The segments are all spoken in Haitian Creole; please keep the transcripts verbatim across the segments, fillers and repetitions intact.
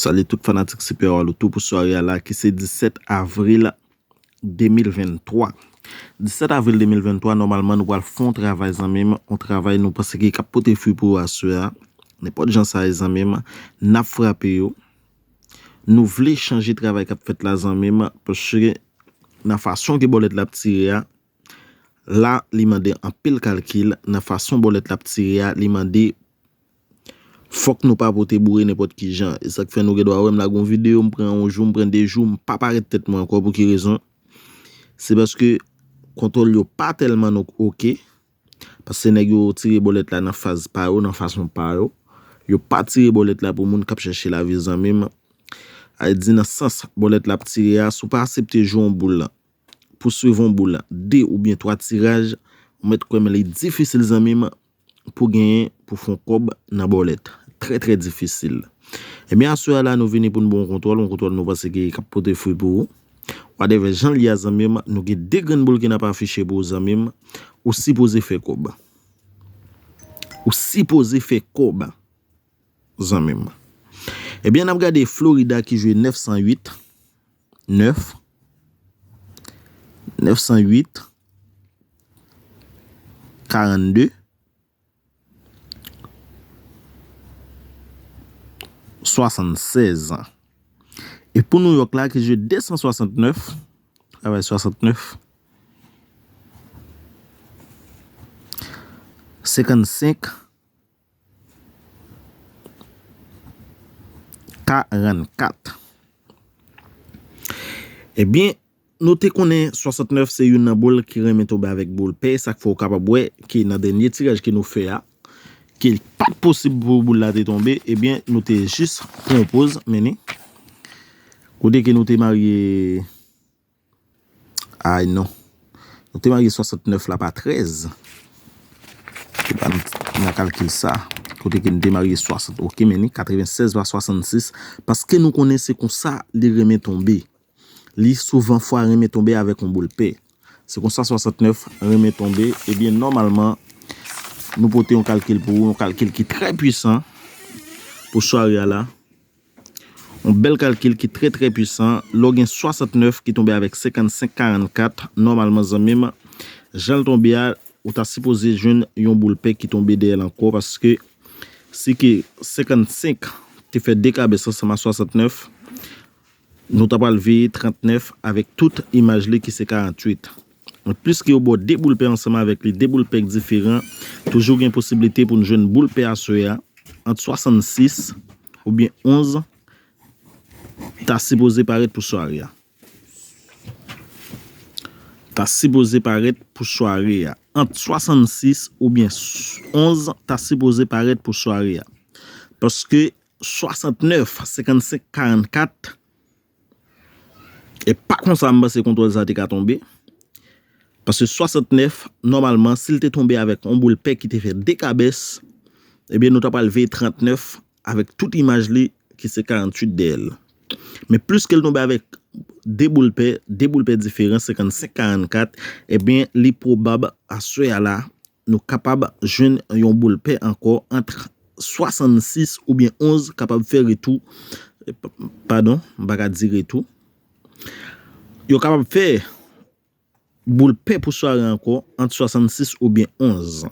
Salye tout fanatik Super Walo tou pou sware a la ki se disèt avril de mil venntwa. Disèt avril de mil venntwa, nòmalman nou pral fè yon travay zanmi m, yon travay nou panse ki k ap pote fwi pou ou aswè a. Nenpòt jan sa ye zanmi m, n ap frape yo. Nou vle chanje travay k ap fèt la zanmi m, paske nan fason ke bòlèt la ap tire a, la li mande anpil kalkil, nan fason bòlèt la ap tire a, li mande fòk nou pa pote boure nenpòt ki jan. E sa k fè nou gen dwa wè m lage yon videyo, m pran yon jou, m pran de jou, m pa parèt tèt mwen ankò. Pou ki rezon? Se paske kontwòl yo pa tèlman non oke. Paske nèg yo tire bòlèt la nan faz pa yo, nan fason pa yo. Yo pa tire bòlèt la pou moun k ap chèche lavi zanmi m. A di nan sans bòlèt la ap tire a, si w pa aksepte jwe yon boul pou swiv yon boul de oubyen twa tiraj, ou mèt kwè m li difisil zanmi m pou genyen, pou fè yon kòb nan bòlèt. Trè, trè difisil. Ebyen, aswè a la, nou vini pou n ba w yon kontwòl, yon kontwòl nou panse ki k ap pote fwi pou ou. Whatever jan l ye a, zanmi m, nou gen de grenn boul ke n ap afiche pou ou, zanmi m. Ou sipoze fè kòb. Ou sipoze fè kòb, zanmi m. Ebyen, n ap gade Florida ki jwe nèf san uit, nèf, nèf san uit, karannde, swasannsèz. E pou New York la, ki jwe de san swasannnèf, travay swasannnèf, senkannsenk, karannkat. Ebyen, nou te konnen swasannnèf se youn nan boul ki renmen tonbe avèk boul pè, sa k fè w kapab wè ke nan dènye tiraj ke nou fè a, ke l pa t posib pou boul la te tonbe, ebyen, nou te jis pran yon poz, men ni. Kote ke nou te marye, ay non. Nou te marye swasannnèf la pa trèz. Epa n, n a kalkil sa. Kote ke n te marye swasant, oke, men ni katrevensèz pa swasannsis. Paske nou konnen se konsa li renmen tonbe. Li souvan fwa renmen tonbe avèk yon boul pè. Se konsa swasannnèf renmen tonbe. Ebyen, nòmalman, nou pote yon kalkil pou ou, yon kalkil ki trè pwisan pou sware a la. Yon bèl kalkil ki trè, trè pwisan. Lè w gen swasannnèf ki tonbe avèk senkannsenk karannkat, nòmalman, zanmi m, jan l tonbe a, ou ta sipoze jwenn yon boul pè ki tonbe dèyè l ankò, paske si ke senkannsenk te fè de kabès ansanm a swasannnèf, nou ta pral veye trannèf avèk tout imaj li ki se karannwit. Men pliske yo ba w de boul pè ansanm avèk li, de boul pè k diferan, toujou gen posiblite pou n jwenn boul pè aswè a ant swasannsis oubyen onz ta sipoze parèt pou sware a. Ta sipoze parèt pou sware a. Ant swasannsis oubyen onz ta sipoze parèt pou sware a. Paske swasantnèf, senkannsenk, karannkat, e pa konsa m panse kontwòl sa te ka tonbe. Paske swasantnèf, nòmalman, si l te tonbe avèk yon boul pè ki te fè de kabès, ebyen, nou ta pral veye trannèf avèk tout imaj li ki se karannwit dèyè l. Men pliske l tonbe avèk de boul pè, de boul pè diferan, senkannsenk karannkat, ebyen, li pwobab aswè a la, nou kapab jwenn yon boul pè ankò ant swasannsis oubyen onz kapab fè retou. Padon, m pa ka di retou. Yo kapab fè boul pè pou sware ankò ant swasannsis oubyen onz.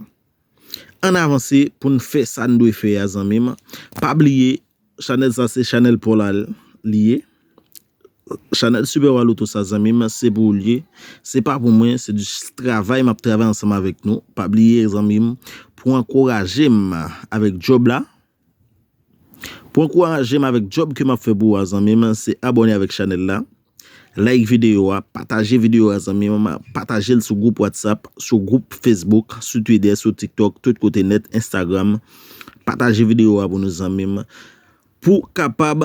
Ann avanse pou n fè sa n dwe fè a, zanmi m. Pa bliye, chanèl sa se chanèl pa w la li ye. Chanèl Super Walo tou sa, zanmi m, se pou ou l ye. Se pa pou mwen, se di travay m ap travay ansanm avèk nou. Pa bliye, zanmi m, pou ankouraje m avèk djòb la, pou ankouraje m avèk djòb ke m ap fè pou ou a, zanmi m, se abòne avèk chanèl la. Like videyo a, pataje videyo a, zanmi m, pataje l sou gwoup WhatsApp, sou gwoup Facebook, sou Twitter, sou TikTok, tout kote nèt, Instagram. Pataje videyo a pou nou, zanmi m, pou kapab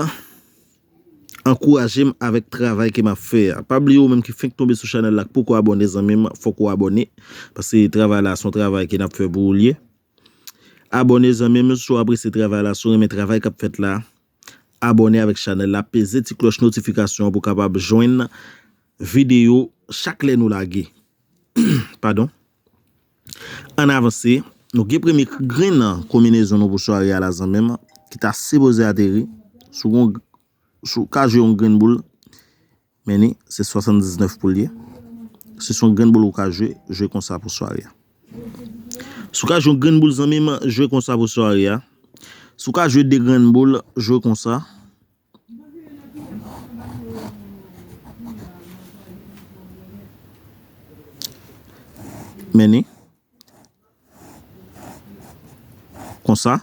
ankouraje m avèk travay ke m ap fè a. Pa bliye ou menm ki fenk tonbe sou chanèl la, k poko abòne, zanmi m, fòk ou abòne, paske travay la se yon travay ke n ap fè pou ou l ye. Abòne, zanmi m, si w apresye travay la, si w renmen travay k ap fèt la, abòne avèk chanèl la, peze ti klòch notifikasyon an pou w kapab jwenn videyo chak lè nou lage. Padon. Ann avanse, nou gen premye grenn konbinezon nou pou sware a la, zanmi m, ki ta sipoze ateri sou yon si w ka jwe yon grenn boul, men ni, se swasanndiznèf pou l ye. Si se yon grenn boul ou ka jwe, jwe konsa pou sware a. Si w ka jwe yon grenn boul, zanmi m, jwe konsa pou sware a. Si w ka jwe de grenn boul, jwe konsa. Men ni. Konsa.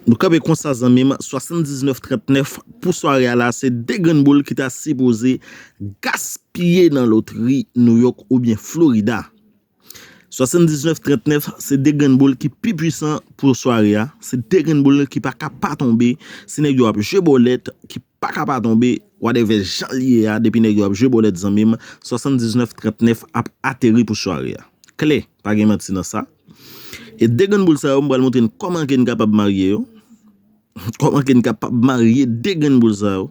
Nou kanpe konsa, zanmi m, swasanndiznèf trannèf pou sware a la, se de grenn boul ki ta sipoze gaspiye nan lotri Nouyòk oubyen Florida. Swasanndiznèf trannèf, se de grenn boul ki pi pwisan pou sware a. Se de grenn boul ki pa ka pa tonbe. Si nèg yo ap jwe bòlèt, ki pa ka pa tonbe, whatever jan l ye a, depi nèg yo ap jwe bòlèt, zanmi m, swasanndiznèf trannèf ap ateri pou sware a. Klè, pa gen manti nan sa. E de grenn boul sa yo, m pral montre n kòman ke n kapab marye yo. Kòman ke n kapab marye de grenn boul sa yo?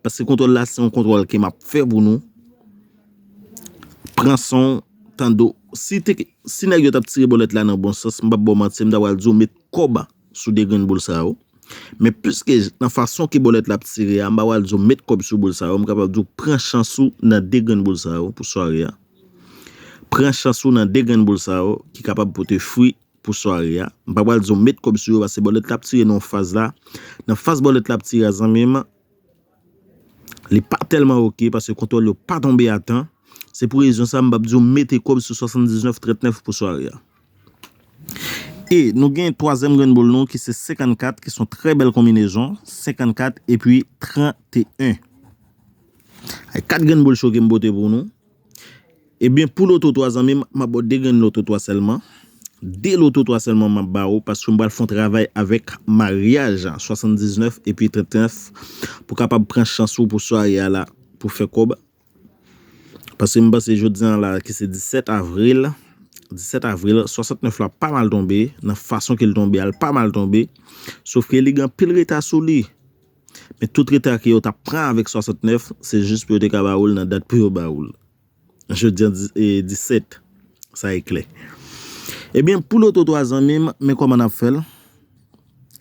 Paske kontwòl la, se yon kontwòl ke m ap fè pou nou. Pran san w, tande w. Si te, si nèg yo t ap tire bòlèt la nan bon sans, m p ap ba w manti, m ta pral di w met kòb sou de grenn boul sa yo. Men piske nan fason ke bòlèt la ap tire a, m pa pral di w met kòb sou boul sa yo, m kapab di w pran chans ou nan de grenn boul sa yo pou sware a. Pran chans ou nan de grenn boul sa yo ki kapab pote fwi pou sware a. M pa pral di w met kòb sou yo, paske bòlèt la ap tire nan yon faz la. Nan faz bòlèt la ap tire a, zanmi m, li pa tèlman oke, paske kontwòl yo pa tonbe a tan. Se pou rezon sa, m p ap di w mete kòb sou swasanndiznèf trannèf pou sware a. E nou gen twazyèm grenn boul nou ki se senkannkat, ki se yon trè bèl konbinezon, senkannkat epi tranteyen. Ay, kat grenn boul cho ke m pote pou nou. Ebyen, pou loto twa, zanmi m, m ap ba w de grenn loto twa sèlman. De loto twa sèlman m ap ba w, paske m pral fè yon travay avèk maryaj swasanndiznèf epi trannèf pou kapab pran chans ou pou sware a la, pou fè kòb. Paske m panse jodi a la, ki se disèt avril, disèt avril, swasantnèf la pa mal tonbe, nan fason ke l tonbe a, l pa mal tonbe. Sof ke li gen anpil reta sou li. Men tout reta ke yo t ap pran avèk swasantnèf, se jis pou yo te ka ba ou l nan dat pou yo ba ou l. Jodi a di-, e, disèt. Sa e klè. Ebyen, pou loto twa, zanmi m, men kòman n ap fè l.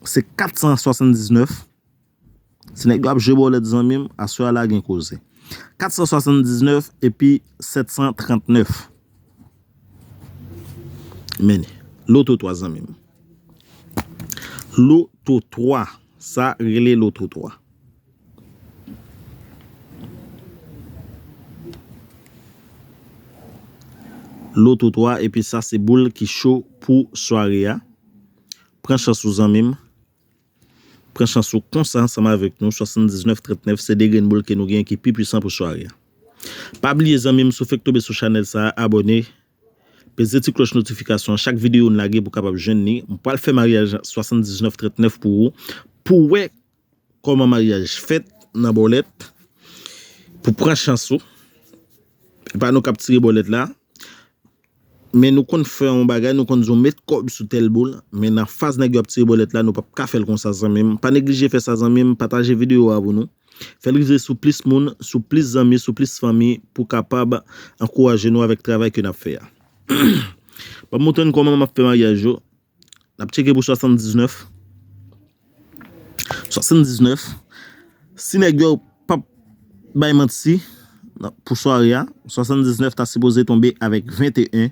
Se kat san swasanndiznèf. Si nèg yo ap jwe bòlèt, zanmi m, aswè a la gen koze. Kat san swasanndiznèf epi sèt san trannèf. Men, loto twa, zanmi m. Loto twa. Sa rele loto twa. Loto twa, epi sa se boul ki cho pou sware a. Pran chans ou, zanmi m. Pran chans ou konsa ansanm avèk nou, swasanndiznèf trannèf, se de grenn boul ke nou gen ki pi pwisan pou sware a. Pa bliye, zanmi m, si w fèk tonbe sou chanèl sa a, abòne. Peze ti klòch notifikasyon an, chak videyo n lage pou w kapab jwenn li. M pral fè maryaj swasanndiznèf trannèf pou ou. Pou w wè kòman maryaj fèt nan bòlèt. Pou pran chans ou. E pa nou k ap tire bòlèt la. Men nou konn fè yon bagay, nou konn di w met kòb sou tèl boul. Men nan faz nèg yo ap tire bòlèt la, nou p ap ka fè l konsa, zanmi m. Pa neglije fè sa, zanmi m. Pataje videyo a pou nou. Fè l rive sou plis moun, sou plis zanmi, sou plis fanmi pou kapab ankouraje nou avèk travay ke n ap fè a. M ap montre n kòman m ap fè maryaj yo. N ap tcheke pou swasanndiznèf. Swasanndiznèf. Si nèg yo p ap bay manti nan, pou sware a, swasanndiznèf ta sipoze tonbe avèk venteyen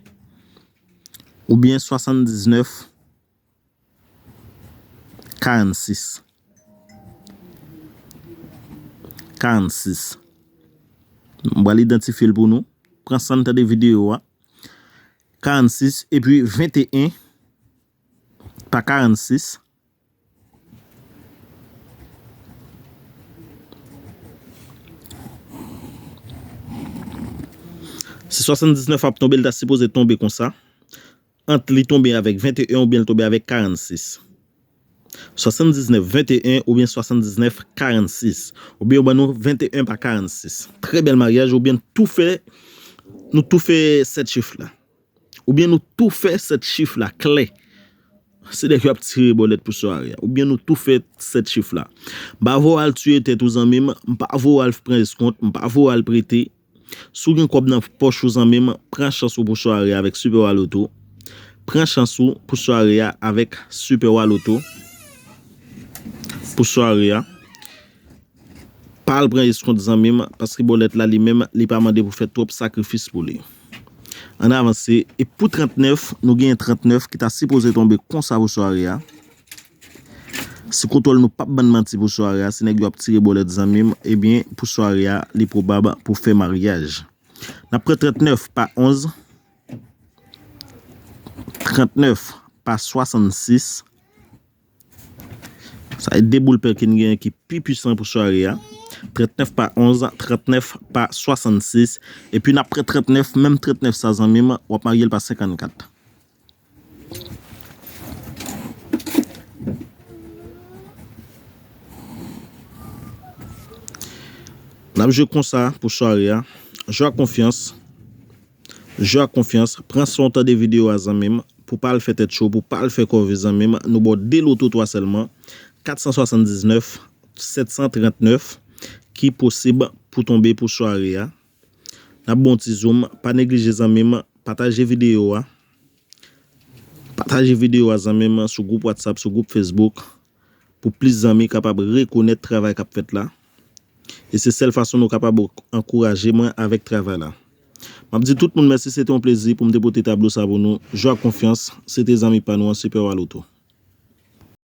oubyen swasanndiznèf karannsis. Karannsis. M pral idantifye l pou nou. Pran san n tande videyo a. Karannsis epi venteyen pa karannsis. Si swasanndiznèf ap tonbe, l ta sipoze tonbe konsa. Ant li tonbe avèk venteyen oubyen l tonbe avèk karannsis. Swasanndiznèf venteyen oubyen swasanndiznèf karannsis. Oubyen yo ban nou venteyen pa karannsis. Trè bèl maryaj, oubyen tou fè, nou tou fè sèt chif la. Oubyen nou tou fè sèt chif la klè. Se nèg yo ap tire bòlèt pou sware a. Oubyen nou tou fè sèt chif la. M pa voye w al tiye tèt ou, zanmi m. M pa voye w al pran eskont. M pa voye w al prete. Si w gen kòb nan pòch ou, zanmi m, pran chans ou pou sware a avèk Super Wa Lotto. Pran chans ou pou sware a avèk Super Wa Lotto. Pou sware a. al pran eskont zanmi m, paske bòlèt la li menm, li pa mande pou fè twòp sakrifis pou li. Ann avanse, e pou trannèf, nou genyen trannèf ki ta sipoze tonbe konsa pou sware a. Si kontwòl nou p ap bann manti pou sware a, si nèg yo ap tire bòlèt zanmi m, ebyen, pou sware a, li pwobab pou fè maryaj. N ap pran trannèf pa onz, trannèf pa swasannsis. Sa e de boul pè ki n genyen ki pi pwisan pou sware a. Trannèf pa onz, trannèf pa swasannsis. Epi n ap pran trannèf, menm trannèf sa zanmi m, w ap marye l pa senkannkat. N ap jwe konsa pou sware a. Jwe ak konfyans. Jwe ak konfyans. Pran san w tande videyo a zanmi m. Pou pa al fè tèt cho, pou pa al fè kòve zanmi m. Nou ba w de loto twa sèlman. Kat san swasanndiznèf, sèt san trannèf ki posib pou tonbe pou sware a. N ap ba w ti zoom. Pa neglije zanmi m. Pataje videyo a. Pataje videyo a zanmi m sou gwoup WhatsApp, sou gwoup Facebook, pou plis zanmi kapab rekonèt travay k ap fèt la. E se sèl fason nou kapab ankouraje mwen avèk travay la. M ap di tout moun mèsi, se te yon plezi pou m te pote tablo sa pou nou. Jwe ak konfyans, se te zanmi pa nou an, Sipè Waloto.